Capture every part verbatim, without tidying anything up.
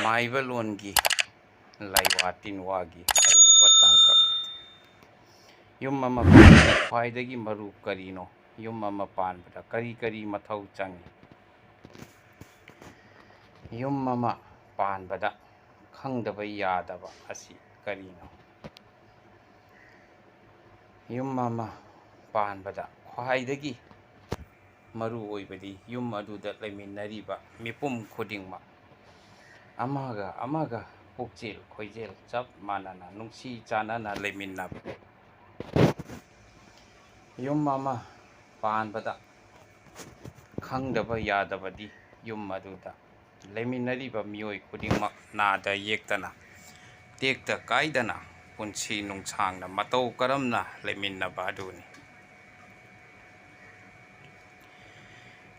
ꯃꯥꯏꯕ ꯂꯣꯟꯒꯤ ꯂꯥꯏꯋꯥ ꯇꯤꯟꯋꯥꯒꯤ ꯑꯔꯨꯕ ꯇꯥꯡꯀꯛ꯫ ꯌꯨꯝ ꯑꯃ ꯄꯥꯟꯕꯗ ꯈ꯭ꯋꯥꯏꯗꯒꯤ ꯃꯔꯨ ꯀꯔꯤꯅꯣ? ꯌꯨꯝ ꯑꯃ ꯄꯥꯟꯕꯗ ꯀꯔꯤ ꯀꯔꯤ ꯃꯊꯧ ꯆꯪꯏ? ꯌꯨꯝ ꯑꯃ ꯄꯥꯟꯕꯗ ꯈꯪꯗꯕ ꯌꯥꯗꯕ ꯑꯁꯤ ꯀꯔꯤꯅꯣ? ꯌꯨꯝ ꯑꯃ ꯄꯥꯟꯕꯗ ꯈ꯭ꯋꯥꯏꯗꯒꯤ ꯃꯔꯨ ꯑꯣꯏꯕꯗꯤ ꯌꯨꯝ ꯑꯗꯨꯗ ꯂꯩꯃꯤꯟꯅꯔꯤꯕ ꯃꯤꯄꯨꯝ ꯈꯨꯗꯤꯡꯃꯛ ꯑꯃꯒ ꯑꯃꯒ ꯄꯨꯛꯆꯦꯜ ꯈꯣꯏꯖꯦꯜ ꯆꯞ ꯃꯥꯟꯅꯅ ꯅꯨꯡꯁꯤ ꯆꯥꯟꯅꯅ ꯂꯩꯃꯤꯟꯅꯕ꯫ ꯌꯨꯝ ꯑꯃ ꯄꯥꯟꯕꯗ ꯈꯪꯗꯕ ꯌꯥꯗꯕꯗꯤ ꯌꯨꯝ ꯑꯗꯨꯗ ꯂꯩꯃꯤꯟꯅꯔꯤꯕ ꯃꯤꯑꯣꯏ ꯈꯨꯗꯤꯡꯃꯛ ꯅꯥꯗ ꯌꯦꯛꯇꯅ, ꯇꯦꯛꯇ ꯀꯥꯏꯗꯅ, ꯄꯨꯟꯁꯤ ꯅꯨꯡꯁꯥꯡꯅ ꯃꯇꯧ ꯀꯔꯝꯅ ꯂꯩꯃꯤꯟꯅꯕ ꯑꯗꯨꯅꯤ꯫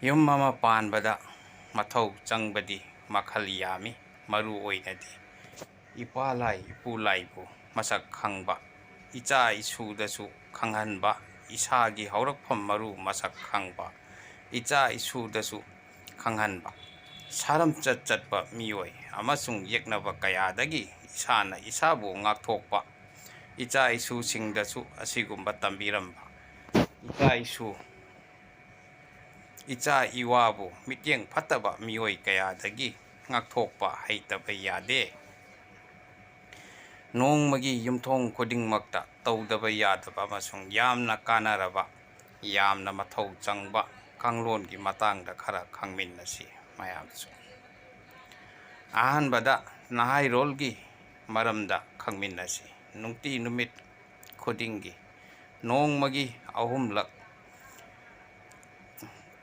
ꯌꯨꯝ ꯑꯃ ꯄꯥꯟꯕꯗ ꯃꯊꯧ ꯆꯪꯕꯗꯤ ꯃꯈꯜ ꯌꯥꯝꯃꯤ꯫ ꯃꯔꯨ ꯑꯣꯏꯅꯗꯤ ꯏꯄꯥ ꯂꯥꯏ ꯏꯄꯨ ꯂꯥꯏꯕꯨ ꯃꯁꯛ ꯈꯪꯕ, ꯏꯆꯥ ꯏꯁꯨꯗꯁꯨ ꯈꯪꯍꯟꯕ, ꯏꯁꯥꯒꯤ ꯍꯧꯔꯛꯐꯝ ꯃꯔꯨ ꯃꯁꯛ ꯈꯪꯕ, ꯏꯆꯥ ꯏꯁꯨꯗꯁꯨ ꯈꯪꯍꯟꯕ, ꯁꯥꯔꯝꯆꯠ ꯆꯠꯄ ꯃꯤꯑꯣꯏ ꯑꯃꯁꯨꯡ ꯌꯦꯛꯅꯕ ꯀꯌꯥꯗꯒꯤ ꯏꯁꯥꯅ ꯏꯁꯥꯕꯨ ꯉꯥꯛꯊꯣꯛꯄ, ꯏꯆꯥ ꯏꯁꯨꯁꯤꯡꯗꯁꯨ ꯑꯁꯤꯒꯨꯝꯕ ꯇꯝꯕꯤꯔꯝꯕ, ꯏꯆꯥ ꯏꯁꯨ ꯏꯆꯥ ꯏꯋꯥꯕꯨ ꯃꯤꯠꯌꯦꯡ ꯐꯠꯇꯕ ꯃꯤꯑꯣꯏ ꯀꯌꯥꯗꯒꯤ ꯉꯥꯛꯊꯣꯛꯄ ꯍꯩꯇꯕ ꯌꯥꯗꯦ꯫ ꯅꯣꯡꯃꯒꯤ ꯌꯨꯝꯊꯣꯡ ꯈꯨꯗꯤꯡꯃꯛꯇ ꯇꯧꯗꯕ ꯌꯥꯗꯕ ꯑꯃꯁꯨꯡ ꯌꯥꯝꯅ ꯀꯥꯟꯅꯔꯕ, ꯌꯥꯝꯅ ꯃꯊꯧ ꯆꯪꯕ ꯀꯥꯡꯂꯣꯟꯒꯤ ꯃꯇꯥꯡꯗ ꯈꯔ ꯈꯪꯃꯤꯟꯅꯁꯤ ꯃꯌꯥꯝꯁꯨ꯫ ꯑꯍꯥꯟꯕꯗ ꯅꯍꯥꯏꯔꯣꯜꯒꯤ ꯃꯔꯝꯗ ꯈꯪꯃꯤꯟꯅꯁꯤ꯫ ꯅꯨꯡꯇꯤ ꯅꯨꯃꯤꯠ ꯈꯨꯗꯤꯡꯒꯤ ꯅꯣꯡꯃꯒꯤ ꯑꯍꯨꯝꯂꯛ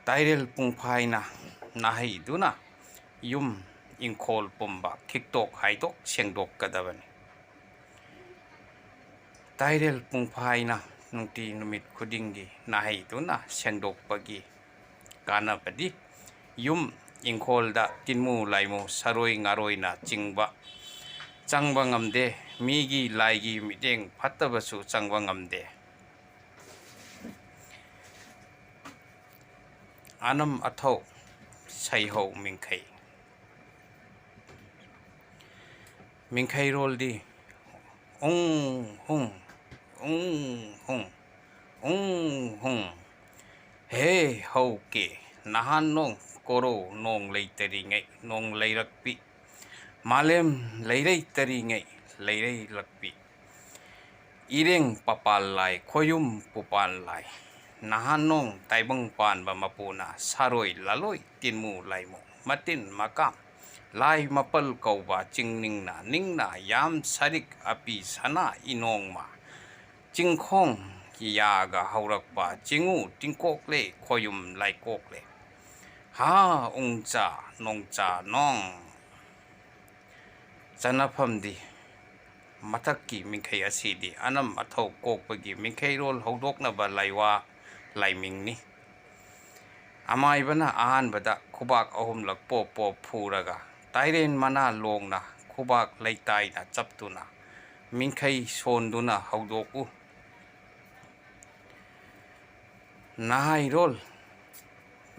ꯇꯥꯏꯔꯦꯜ ꯄꯨꯡꯐꯥꯏꯅ ꯅꯥꯍꯩꯗꯨꯅ ꯌꯨꯝ ꯏꯪꯈꯣꯜ ꯄꯨꯝꯕ ꯈꯤꯛꯇꯣꯛ ꯍꯥꯏꯗꯣꯛ ꯁꯦꯡꯗꯣꯛꯀꯗꯕꯅꯤ꯫ ꯇꯥꯏꯔꯦꯜ ꯄꯨꯡꯐꯥꯏꯅ ꯅꯨꯡꯇꯤ ꯅꯨꯃꯤꯠ ꯈꯨꯗꯤꯡꯒꯤ ꯅꯥꯍꯩꯗꯨꯅ ꯁꯦꯡꯗꯣꯛꯄꯒꯤ ꯀꯥꯟꯅꯕꯗꯤ ꯌꯨꯝ ꯏꯪꯈꯣꯜꯗ ꯇꯤꯟꯃꯨ ꯂꯥꯏꯃꯨ ꯁꯔꯣꯏ ꯉꯥꯔꯣꯏꯅ ꯆꯤꯡꯕ ꯆꯪꯕ ꯉꯝꯗꯦ꯫ ꯃꯤꯒꯤ ꯂꯥꯏꯒꯤ ꯃꯤꯠꯌꯦꯡ ꯐꯠꯇꯕꯁꯨ ꯆꯪꯕ ꯉꯝꯗꯦ꯫ ꯑꯅꯝ ꯑꯊꯧ ꯁꯩꯍꯧ ꯃꯤꯡꯈꯩ꯫ ꯃꯤꯡꯈꯩꯔꯣꯜꯗꯤ ꯎꯪ ꯍꯨꯡ, ꯎꯪ ꯍꯨꯡ, ꯎꯪ ꯍꯨꯡ꯫ ꯍꯦ ꯍꯧꯀꯦ, ꯅꯍꯥꯟ ꯅꯣꯡ ꯀꯣꯔꯧ ꯅꯣꯡ ꯂꯩꯇꯔꯤꯉꯩ ꯅꯣꯡ ꯂꯩꯔꯛꯄꯤ, ꯃꯥꯂꯦꯝ ꯂꯩꯔꯩ ꯇꯔꯤꯉꯩ ꯂꯩꯔꯩꯂꯛꯄꯤ꯫ ꯏꯔꯦꯡ ꯄꯄꯥꯜ ꯂꯥꯏ, ꯈꯣꯌꯨꯝ ꯄꯨꯄꯥꯜ ꯂꯥꯏ, ꯅꯍꯥꯟ ꯅꯣꯡ ꯇꯥꯏꯕꯪ ꯄꯥꯟꯕ ꯃꯄꯨꯅ ꯁꯥꯔꯣꯏ ꯂꯥꯂꯣꯏ ꯇꯤꯟꯃꯨ ꯂꯥꯏꯃꯨ ꯃꯇꯤꯟ ꯃꯀꯥꯝ ꯂꯥꯏ ꯃꯄꯜ ꯀꯧꯕ ꯆꯤꯡꯅꯤꯡꯅ ꯅꯤꯡꯅ ꯌꯥꯝ ꯁꯔꯤꯛ ꯑꯄꯤ ꯁꯅꯥ ꯏꯅꯣꯡꯃ ꯆꯤꯡꯈꯣꯡ ꯌꯥꯒ ꯍꯧꯔꯛꯄ ꯆꯤꯡꯉꯨ ꯇꯤꯡꯀꯣꯛꯂꯦ ꯈꯣꯌꯨꯝ ꯂꯥꯏꯀꯣꯛꯂꯦ ꯍꯥ ꯎꯡꯆꯥ ꯅꯣꯡꯆꯥ ꯅꯣꯡ꯫ ꯆꯟꯅꯐꯝꯗꯤ ꯃꯊꯛꯀꯤ ꯃꯤꯡꯈꯩ ꯑꯁꯤꯗꯤ ꯑꯅꯝ ꯑꯊꯧ ꯀꯣꯛꯄꯒꯤ ꯃꯤꯡꯈꯩꯔꯣꯜ ꯍꯧꯗꯣꯛꯅꯕ ꯂꯥꯏꯋꯥ ꯂꯥꯏꯃꯤꯡꯅꯤ꯫ ꯑꯃꯥꯏꯕꯅ ꯑꯍꯥꯟꯕꯗ ꯈꯨꯕꯥꯛ ꯑꯍꯨꯝꯂꯛ ꯄꯣꯞ ꯄꯣꯞ ꯐꯨꯔꯒ ꯇꯥꯏꯔꯦꯟ ꯃꯅꯥ ꯂꯣꯡꯅ ꯈꯨꯕꯥꯛ ꯂꯩꯇꯥꯏꯅ ꯆꯞꯇꯨꯅ ꯃꯤꯡꯈꯩ ꯁꯣꯟꯗꯨꯅ ꯍꯧꯗꯣꯛꯎ꯫ ꯅꯍꯥꯏꯔꯣꯜ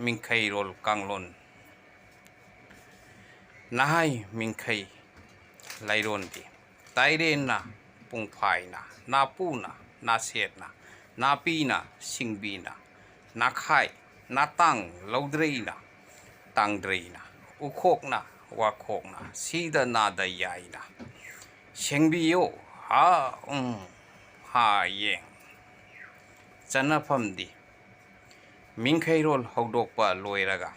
ꯃꯤꯡꯈꯩꯔꯣꯜ ꯀꯥꯡꯂꯣꯟ꯫ ꯅꯍꯥꯏ ꯃꯤꯡꯈꯩ ꯂꯥꯏꯔꯣꯟꯗꯤ ꯇꯥꯏꯔꯦꯟꯅ ꯄꯨꯡꯐꯥꯏꯅ, ꯅꯥꯄꯨꯅ ꯅꯥꯁꯦꯠꯅ, ꯅꯥꯄꯤꯅ ꯁꯤꯡꯕꯤꯅ, ꯅꯥꯈꯥꯏ ꯅꯥꯇꯥꯡ ꯂꯧꯗ꯭ꯔꯩꯅ ꯇꯥꯡꯗ꯭ꯔꯩꯅ, ꯎꯈꯣꯛꯅ ꯋꯥꯈꯣꯛꯅ, ꯁꯤꯗ ꯅꯥꯗ ꯌꯥꯏꯅ, ꯁꯦꯡꯕꯤꯌꯣ ꯍꯥ ꯎꯝ ꯍꯥ ꯌꯦꯡ꯫ ꯆꯟꯅꯐꯝꯗꯤ ꯃꯤꯡꯈꯩꯔꯣꯜ ꯍꯧꯗꯣꯛꯄ ꯂꯣꯏꯔꯒ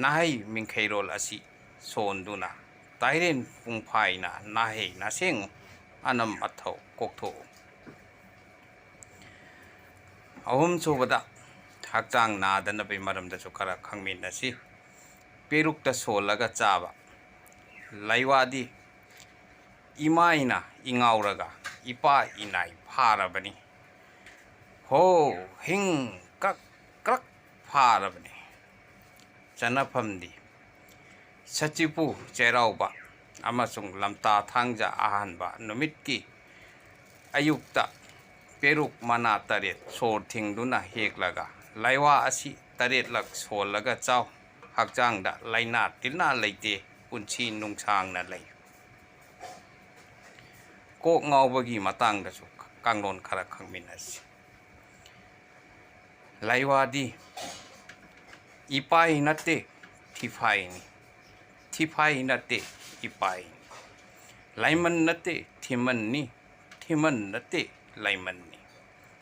ꯅꯥꯍꯩ ꯃꯤꯡꯈꯩꯔꯣꯜ ꯑꯁꯤ ꯁꯣꯟꯗꯨꯅ ꯇꯥꯏꯔꯦꯟ ꯄꯨꯡꯐꯥꯏꯅ ꯅꯥꯍꯩ ꯅꯥꯁꯦꯡ ꯑꯅꯝ ꯑꯊꯧ ꯀꯣꯛꯊꯣꯛꯎ꯫ ꯑꯍꯨꯝꯁꯨꯕꯗ ꯍꯛꯆꯥꯡ ꯅꯥꯗꯅꯕꯒꯤ ꯃꯔꯝꯗꯁꯨ ꯈꯔ ꯈꯪꯃꯤꯟꯅꯁꯤ꯫ ꯄꯦꯔꯨꯛꯇ ꯁꯣꯜꯂꯒ ꯆꯥꯕ꯫ ꯂꯩꯋꯥꯗꯤ ꯏꯃꯥꯏꯅ ꯏꯉꯥꯎꯔꯒ ꯏꯄꯥ ꯏꯅꯥꯏ ꯐꯥꯔꯕꯅꯤ꯫ ꯍꯣ ꯍꯤꯡ ꯀ꯭ꯔꯛ ꯀ꯭ꯔꯛ ꯐꯥꯔꯕꯅꯤ꯫ ꯆꯟꯅꯐꯝꯗꯤ ꯁꯆꯤꯄꯨ ꯆꯩꯔꯥꯎꯕ ꯑꯃꯁꯨꯡ ꯂꯝꯇꯥ ꯊꯥꯡꯖ ꯑꯍꯥꯟꯕ ꯅꯨꯃꯤꯠꯀꯤ ꯑꯌꯨꯛꯇ ꯄꯦꯔꯨꯛ ꯃꯅꯥ ꯇꯔꯦꯠ ꯁꯣꯔ ꯊꯤꯡꯗꯨꯅ ꯍꯦꯛꯂꯒ ꯂꯩꯋꯥ ꯑꯁꯤ ꯇꯔꯦꯠꯂꯛ ꯁꯣꯜꯂꯒ ꯆꯥꯎ꯫ ꯍꯛꯆꯥꯡꯗ ꯂꯥꯏꯅꯥ ꯇꯤꯟꯅꯥ ꯂꯩꯇꯦ꯫ ꯄꯨꯟꯁꯤ ꯅꯨꯡꯁꯥꯡꯅ ꯂꯩ꯫ ꯀꯣꯛ ꯉꯥꯎꯕꯒꯤ ꯃꯇꯥꯡꯗꯁꯨ ꯀꯥꯡꯂꯣꯟ ꯈꯔ ꯈꯪꯃꯤꯟꯅꯁꯤ꯫ ꯂꯥꯏꯋꯥꯗꯤ ꯏꯄꯥꯏ ꯅꯠꯇꯦ, ꯊꯤꯐꯥꯏꯅꯤ꯫ ꯊꯤꯐꯥꯏ ꯅꯠꯇꯦ, ꯏꯄꯥꯏꯅꯤ꯫ ꯂꯥꯏꯃꯟ ꯅꯠꯇꯦ, ꯊꯤꯃꯟꯅꯤ꯫ ꯊꯤꯃꯟ ꯅꯠꯇꯦ, ꯂꯥꯏꯃꯟꯅꯤ꯫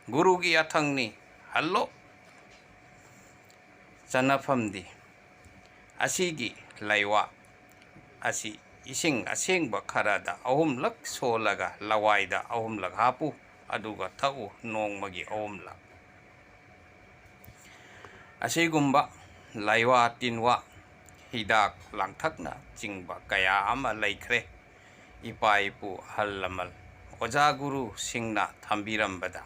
ꯒꯨꯔꯨꯒꯤ ꯑꯊꯪꯅꯤ, ꯍꯜꯂꯣ꯫ ꯆꯟꯅꯐꯝꯗꯤ, ꯑꯁꯤꯒꯤ ꯂꯥꯏꯋꯥ ꯑꯁꯤ ꯏꯁꯤꯡ ꯑꯁꯦꯡꯕ ꯈꯔꯗ ꯑꯍꯨꯝꯂꯛ ꯁꯣꯜꯂꯒ ꯂꯋꯥꯏꯗ ꯑꯍꯨꯝꯂꯛ ꯍꯥꯞꯄꯨ, ꯑꯗꯨꯒ ꯊꯛꯎ ꯅꯣꯡꯃꯒꯤ ꯑꯍꯨꯝꯂꯛ꯫ ꯑꯁꯤꯒꯨꯝꯕ ꯂꯥꯏꯋꯥ ꯇꯤꯟꯋꯥ, ꯍꯤꯗꯥꯛ ꯂꯥꯡꯊꯛꯅꯆꯤꯡꯕ ꯀꯌꯥ ꯑꯃ ꯂꯩꯈ꯭ꯔꯦ꯫ ꯏꯄꯥ ꯏꯄꯨ ꯑꯍꯜ ꯂꯃꯟ ꯑꯣꯖꯥ ꯒꯨꯔꯨꯁꯤꯡꯅ ꯊꯝꯕꯤꯔꯝꯕꯗ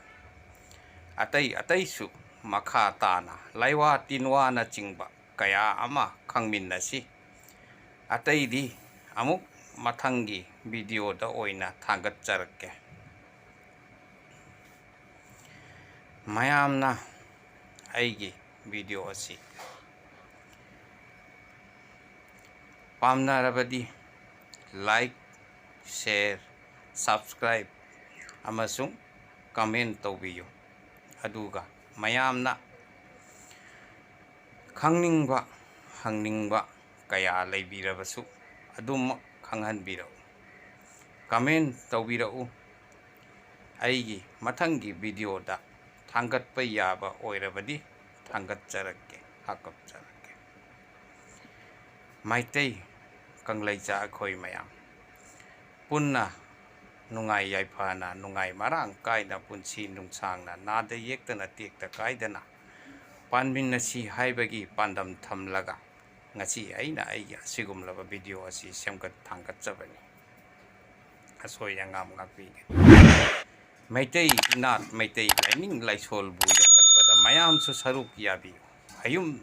ꯑꯇꯩ ꯑꯇꯩꯁꯨ ꯃꯈꯥ ꯇꯥꯅ ꯂꯥꯏꯋꯥ ꯇꯤꯟꯋꯥꯅꯆꯤꯡꯕ ꯀꯌꯥ ꯑꯃ ꯈꯪꯃꯤꯟꯅꯁꯤ꯫ ꯑꯇꯩꯗꯤ ꯑꯃꯨꯛ ꯃꯊꯪꯒꯤ ꯚꯤꯗꯤꯑꯣꯗ ꯑꯣꯏꯅ ꯊꯥꯡꯒꯠꯆꯔꯛꯀꯦ꯫ ꯃꯌꯥꯝꯅ ꯑꯩꯒꯤ ꯚꯤꯗꯤꯑꯣ ꯑꯁꯤ ꯄꯥꯝꯅꯔꯕꯗꯤ like, share, subscribe ꯑꯃꯁꯨꯡ comment ꯇꯧꯕꯤꯌꯨ꯫ ꯑꯗꯨꯒ ꯃꯌꯥꯝꯅ ꯈꯪꯅꯤꯡꯕ, ꯍꯪꯅꯤꯡꯕ ꯀꯌꯥ ꯂꯩꯕꯤꯔꯕꯁꯨ ꯑꯗꯨꯃꯛ ꯈꯪꯍꯟꯕꯤꯔꯛꯎ꯫ Comment ꯇꯧꯕꯤꯔꯛꯎ꯫ ꯑꯩꯒꯤ ꯃꯊꯪꯒꯤ ꯚꯤꯗꯤꯑꯣꯗ ꯊꯥꯡꯒꯠꯄ ꯌꯥꯕ ꯑꯣꯏꯔꯕꯗꯤ ꯊꯥꯡꯒꯠꯆꯔꯛꯀꯦ, ꯍꯥꯞꯀꯠꯆꯔꯛꯀꯦ꯫ ꯃꯩꯇꯩ ꯀꯪꯂꯩꯆꯥ ꯑꯩꯈꯣꯏ ꯃꯌꯥꯝ ꯄꯨꯟꯅ ꯅꯨꯡꯉꯥꯏ ꯌꯥꯏꯐꯅ, ꯅꯨꯡꯉꯥꯏ ꯃꯔꯥꯡ ꯀꯥꯏꯅ, ꯄꯨꯟꯁꯤ ꯅꯨꯡꯁꯥꯡꯅ, ꯅꯥꯗ ꯌꯦꯛꯇꯅ, ꯇꯦꯛꯇ ꯀꯥꯏꯗꯅ ꯄꯥꯟꯃꯤꯟꯅꯁꯤ ꯍꯥꯏꯕꯒꯤ ꯄꯥꯟꯗꯝ ꯊꯝꯂꯒ ꯉꯁꯤ ꯑꯩꯅ ꯑꯩꯒꯤ ꯑꯁꯤꯒꯨꯝꯂꯕ ꯚꯤꯗꯤꯑꯣ ꯑꯁꯤ ꯁꯦꯝꯒꯠ ꯊꯥꯡꯒꯠꯆꯕꯅꯤ꯫ ꯑꯁꯣꯏ ꯑꯉꯥꯝ ꯉꯥꯛꯄꯤꯒꯅꯤ꯫ ꯃꯩꯇꯩ ꯏꯅꯥꯠ, ꯃꯩꯇꯩ ꯂꯥꯏꯅꯤꯡ ꯂꯥꯏꯁꯣꯜꯕꯨ ꯌꯣꯛꯈꯠꯄꯗ ꯃꯌꯥꯝꯁꯨ ꯁꯔꯨꯛ ꯌꯥꯕꯤꯌꯨ꯫ ꯑꯌꯨꯝ